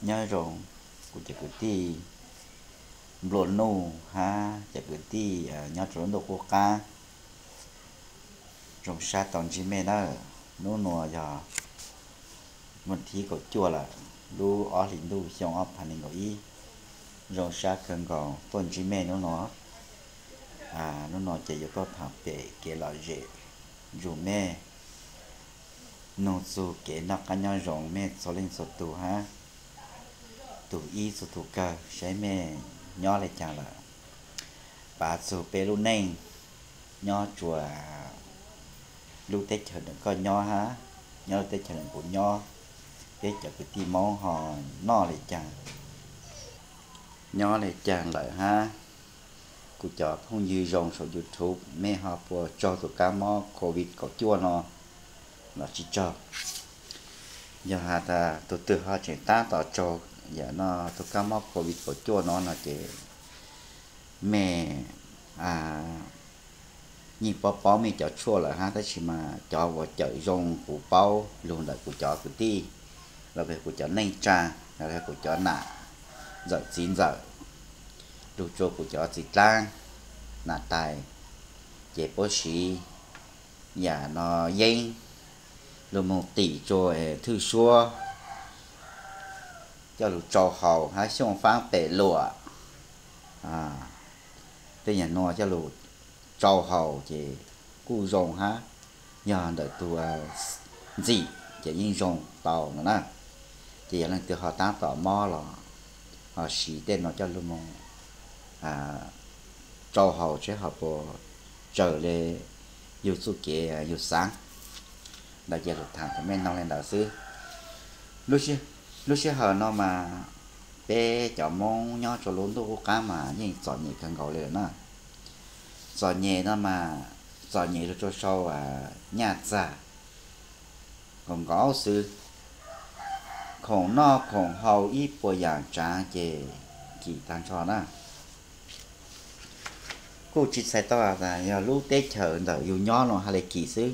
Nyob zoo kuv cov kwv tij nplua nuj hab cov kwv tij nyob rau lub ntuj qub qab. Zoo sab tau ntsib mej nawb. Hnub nuav yog vas thib kaum cuaj lawm, lub ob hlis ntuj xyoo ob phav nees nkaum ib. Zoo sab kawg nkaus tuaj ntsib mej hnub nuav. Hnub nuav ces yuav tuaj tham pem kev lom zem nrug mej nug txug kev noj qab nyob zoo mej txhua leej txhua tug hab tug ib txug tug kawg saib mej nyob le caag lawm. Pav txug peb lub neej nyob rua lub teb chaws ntawm koj nyob hab nyob lub teb chaws ntawm kuv nyob, peb cov kwv tij Moob ho noj le caag, nyob le caag lawm hab kuv cov phooj ywg zoo saum YouTube mej ho puas raug tus kab mob COVID kaum cuaj no los tsi raug. Yog has tas tug twg ho tseem tab tom raug yam no tug kab mob COVID kaum cuaj no no ces mej yeej paub paub mej cov tshuaj lawm hab, tab sis mas cov uas cawm zoo kuv paub lug ntawm kuv cov kwv tij los kuv cov neej tsa, los kuv cov nam ntxawm txiv ntxawm, lug rua kuv cov txiv dlaab nam tais, ces puab siv yam no yeeb lug moog tim rua thwj suab coj lug tsau haus hab xyooj faab pem luam. Tej yam no coj lug tsau haus ces kuj zoo hab, yog ntawm tug ntxim ces yeej zoo tau no na. Ces yog leej twg ho tab tom mob los ho siv tej no coj lug moog tsau haus seb ho puas raws le yug txuj kev yug xaav. Ntawd ces lug tham rua mej noog le ntawd xwb. Lub sij hawm no mas peb cov Moob nyob rua lub ntuj qub qab mas yeej txom nyem kawg nkaus le lawm na. Txom nyem no mas txom nyem lug rua sau nyaj txag nkaus nkaus xwb. Khoom noj khoom haus ib puas yaam tsaav ces kim tag nrho na. Kuj tsi txhais tau tas yog lub teb chaws ntawm yug nyob no hab le kim xwb,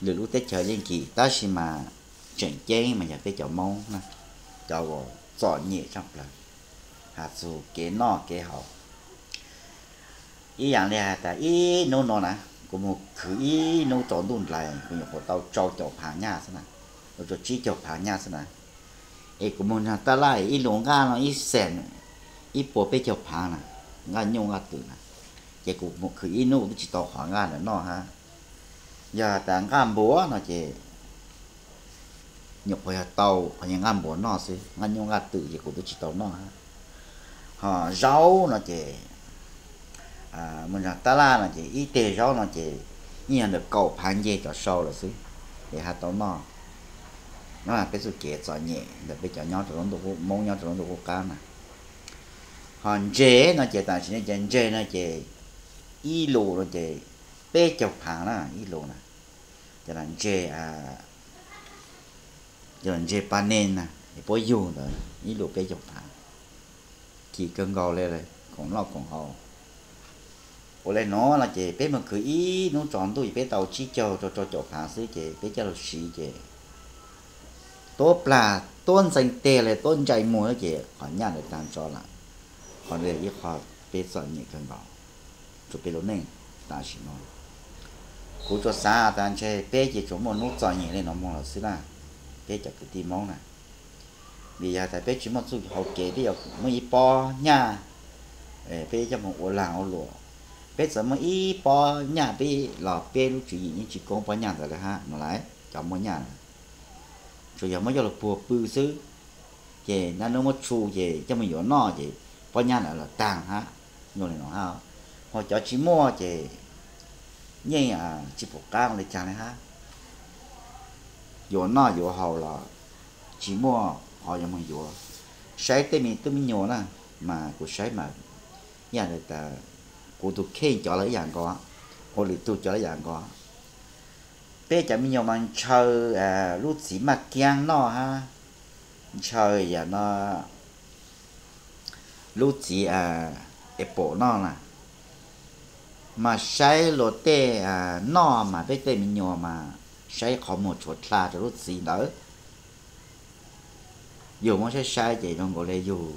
lwm lub teb chaws yeej kim, tab sis mas tseem ceeb mas yog peb cov Moob na, cov uas txom nyem tshaj plawg has txug kev noj kev haus. Ib yaam le has tas ib nub no na, kuv moog khwv ib nub tsaus ntuj nrhiav kuv nyuam qhuav tau rau caum phaav nyaj xwb na, rau tsib caug phaav nyaj xwb na. Es kuv moog nraag taj laj ib lus nqaj no ib xees ib puas peb caug phaav na, nqaj nyuj nqaj twm na, ces kuv moog khwv ib nub kuv twb tsi tau qhov nqaj ntawd noj hab. Yog tas nqaj npuas no ces nyuam qhuav yog tau qhov nyuag nqaj npuas noj xwb, nqaj nyuj nqaj twm ces kuv twb tsi tau noj hab. Ho zaub no ces moog nraag taj laj no ces ib teg zaub no ces yeej yog ntawm kaum phaav nce cov sau lawm xwb es has tau noj. No peb txuj kev txom nyem ntawm peb cov nyob rau lub ntuj, Moob nyob rau lub ntuj qub qab na. Ho ntseg no ces tam sim no ces ntseg no ces ib lus no ces peb caug phaav na ib lus na. Ces ntseg, ces ntseg pa ne na, puab yug ntawd ib lus peb caug phaav, kim kawg nkaus le, khoom noj khoom haus. Ua le nuav no ces peb moog khwv ib nub tsaus ntuj es peb tau tsib caug rau rau caum phaav xwb ces peb coj lug siv ces tuab plag tuab ntxeeg teg le tuab ntsais muag ces qhov nyaj ntawd tag nrho lawm. Qhov ntawd yog ib qho peb txom nyem kawg nkaus rua peb lub neej tam sim no. Kuv tsuas xav tas ntshe peb ces tsuas muaj nub txom nyem le nuav moog lawm xwb na, peb cov kwv tij Moob na. Vim yog tas peb tsis muaj txuj hau kev, peb yuav muaj ib pob nyaj peb coj moog ua laag ua luam. Peb txawm muaj ib pob nyaj peb los peb lub tswv yim yeej tsis koob pob nyaj ntawd le hab no lauj. Cov muaj nyaj tsuas yog muab coj lug puag pw xwb, ces naj nub muab tshu ces coj moog yuav noj ces pob nyaj ntawd los taag hab. Zoo le nuav hab, ho cov tsis muaj ces yeej tsis pum qaab ua le caag le hab. Yuav noj yuav haus los tsis muaj qhov yuav moog yuav. Saib tej me tub me nyuam na, mas kuv saib mas ib yam tas kuv tug kheej cov los ib yam nkaus, ho lwm tug cov los ib yam nkaus. Peb cov me nyuam mas ntshaw lub txiv maj kiab noj hab, ntshaw yam no lub txiv apple noj na, mas saib luag tej noj mas peb tej me nyuam mas saib qhov muag tshuav dlha rau lub txiv ntawd. yus muab saib saib ces zoo nkaus li yus,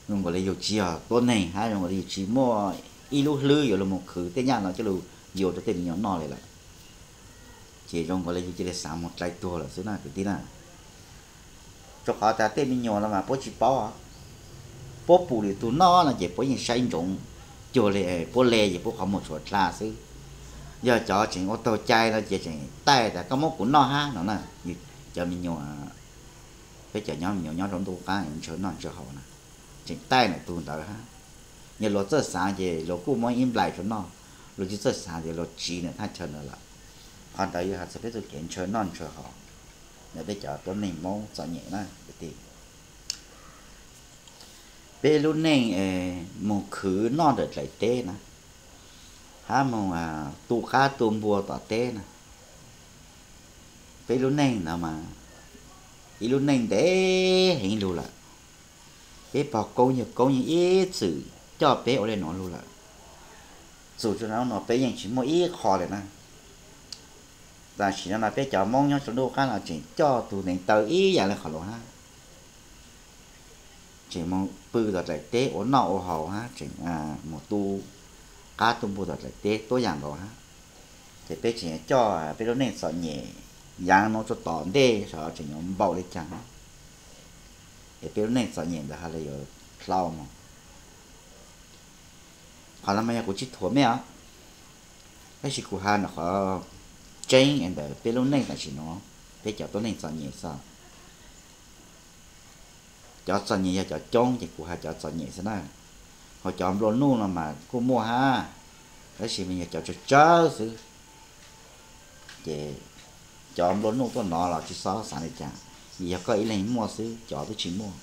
zoo nkaus li yus tsis yog tuab neeg hab zoo nkaus li yus tsis muaj ib lub hlwb yuav los mus khwv tej nyaj no coj lug yug rau tej me nyuam noj li lawm. Ces zoo nkaus li yus cia li xav mus dlai tuag lawm xwb na kwv tij na. Rau qhov tas tej me nyuam los mas puab tsis paub, puab pum lwm tug noj no ces puab yeej saib ntsoov cuag li puab le ces puab qhov muag tshuav dlha xwb. Yog cov tseem ua taug cai no ces tseem taij tas koj muab kuv noj hab no na. Cov me nyuam, peb cov nyob me nyuam nyob rau ntuj qab ntshaw noj ntshaw haus na, tseem taij ntawm tug ntawd hab. Yog luag txawj xav ces luag kuj muab ib nplais rau noj, luag tsis txawj xav ces luag tsiv ntawm thaj chaw ntawd lawm. Qhov ntawd yog has txog peb txoj kev ntshaw noj ntshaw haus ntawm peb cov tuab neeg Moob txom nyem na kwv tij. Peb lub neej es mus khwv noj ntawm dlaim teb na, hab mus tu qab tu npua tom teb na, peb lub neej no mas ib lub neej ntev heev lug lawm. Peb pog koob yawg koob yeej ib txwm coj peb ua le nuav lug lawm. Txug tso na no peb yeej tsis muaj ib qho li na. Tam sim no no peb cov Moob nyob rau ntuj qab no tseem coj tug neev taw ib yaam le qhov lug hab. Tseem mus pw tom dlaim teb ua noj ua haus hab tseem mus tu qab tu npua tom dlaim teb tuab yaam nkaus hab. Ces peb tseem coj peb lub neej txom nyem yaav nuav rua tom ntej saib tseem yuav npaum le caag. Es peb lub neej txom nyem ntawd has le yuav dlau moog. Qhov no mas yog kuv tsis thuam mej os, tab sis kuv has ntawm qhov tseeb ntawm peb lub neej tam sim no, peb cov tuab neeg txom nyem xwb. Cov txom nyem yog cov coob ces kuv has cov txom nyem xwb na. Ho cov nplua nuj no mas kuj muaj hab, tab sis mas yog cov tsawg tsawg xwb. Ces cov nplua nuj tuaj no los tsis xob xaav le caag, vim yog koj ib leeg muaj xwb cov twb tsis muaj.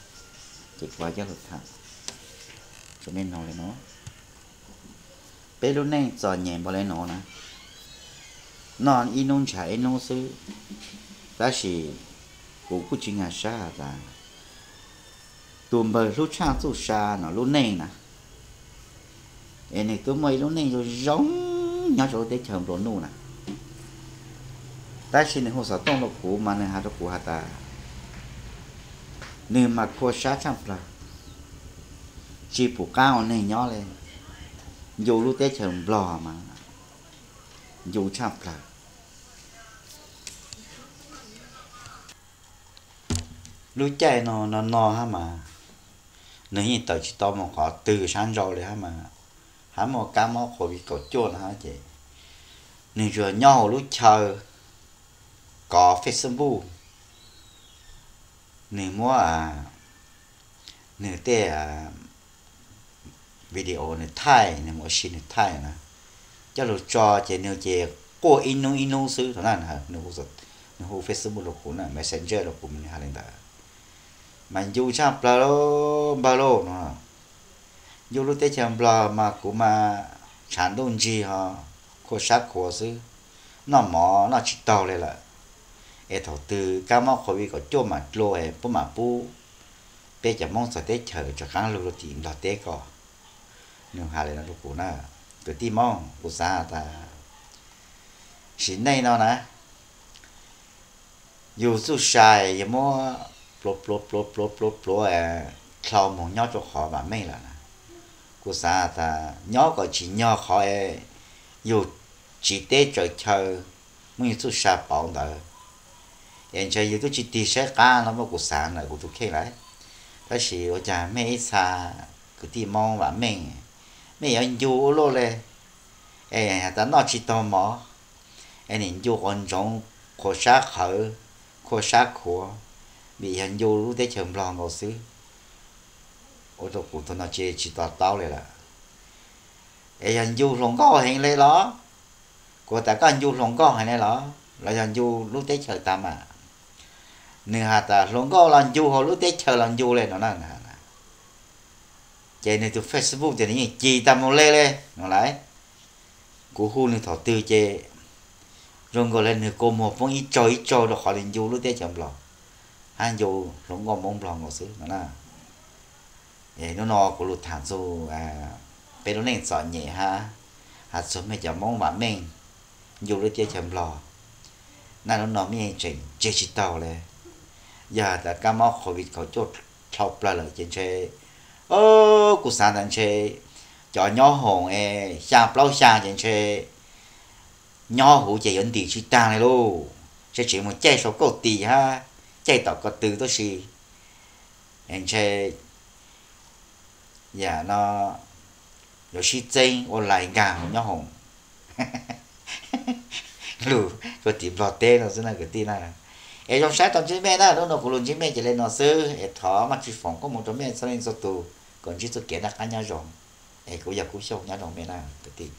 Ces kuv has coj lug tham rua mej noog le nuav. Peb lub neej txom nyem npaum le nuav na, noj ib nub ntshav ib nub xwb. Tab sis kuv kuj tsis nkag sab has tas tus npawg hlub tshaaj txuj sa no lub neej na, es nwg tub muaj ib lub neej zoo zoo nyob rau lub teb chaws nplua nuj na. Tab sis nwg hu xov tooj rau kuv mas nwg has rau kuv has tas nwg mas khua sab tshaaj plawg, tsis pum qaab ua neeg nyob le, ncu lub teb chaws Nplog mas ncu tshaaj plawg. Lub caij no no no hab mas nwg yeej tawm tsis tau moog qhov twg sab nrau le hab mas, hab muaj kab mob COVID kaum cuaj no hab ces nwg tsuas nyob hauv lub chaw kov Facebook, nwg muab nwg tej video nwg thaij, nwg mus ua si nwg thaij na, coj lug tso ces nwg ces quaj ib nub ib nub xwb thaum na. Nwg hu Facebook rau kuv na, Messenger rau kuv mas nwg has le ntawd. Mas ncu tshaaj plawg lauj npawg lauj no. Ncu lub teb chaws Nplog mas kuv mas tshav ntuj ntsig ho khua sab khuav xwb, noj mov noj tsis taug le lawm. Es thaum twg kab mob COVID kaum cuaj mam dlua es puab mam pub peb cov Moob txawv teb chaws rov qaab lug rua tim Nplog teb ko. Nwg has le no rau kuv na, kwv tij Moob, kuv xaav has tas sim neej no na, yug txuj sa yog muab pluav pluav pluav pluav pluav pluav dlhau moog nyob rau qhov vam meej lawm na. Kuv xaav has tas nyob kom tsim nyog qhov yug tsiv teb tsaws chaw, muab yug txuj sa pauv ntawd, es ntshe yug tub tsis tig saib qab no muab kuv xaav ntawm kuv tus kheej lawm. Tab sis ua caag mej ib txha kwv tij Moob vam meej, mej yuav ncu ua luaj le, es has tas noj tsis taug mov, es nim ncu quav ntsoov qhuav sab qhawv, khua sab khuav, vim yog ncu lub teb chaws Nplog nkaus xwb. Ua rau kuv thaum no cia tsis to taub le lawm. Es yog ncu hluas nkauj heev le los? Kuv tas koj ncu hluas nkauj heev le los, los yog ncu lub teb chaws tag mas? Nwg has tas hluas nkauj los ncu hauv lub teb chaws los ncu le no na. Ces nwg tus Facebook ces nwg yeej ci tag mus le le no lawm. Kuv hu nwg thaum twg ces zoo nkaus le nwg kua muag poob ib tsaug ib tsaug rau qhov nwg ncu lub teb chaws Nplog, hab ncu hluas nkauj Moob Nplog nkaus xwb no na. Hnub no kuv lug tham txug peb lub neej txom nyem hab has txug mej cov Moob vam meej ncu lub teb chaws Nplog. Naj hnub no mej tseem tseg tsis taug le, Yog tas kab mob covid kaum cuaj dhau plaws lawm ces ntshe, kuv xav tas ntshe cov nyob hoom es xya plaub xya ces ntshe nyob huv ces yuav ntim tsis tag li lauj. Ntshe tseem mus caij saum kauj tis hab caij tom ko tw tuab si, ntshe yam no yuav sib txeeb ua lais nkag mus nyob hoom. Lus rua tim Nplog teb no xwb na kwv tij na. Es zoo saib tau ntsib mej na, hnub no kuv lug ntsib mej ces le no xwb es thov Vajtswv foom koob moov rua mej txhua leej txhua tug kom ntsib txuj kev noj qab nyob zoo. Es kuv yog Kub Xyooj, nyob zoo mej na kwv tij.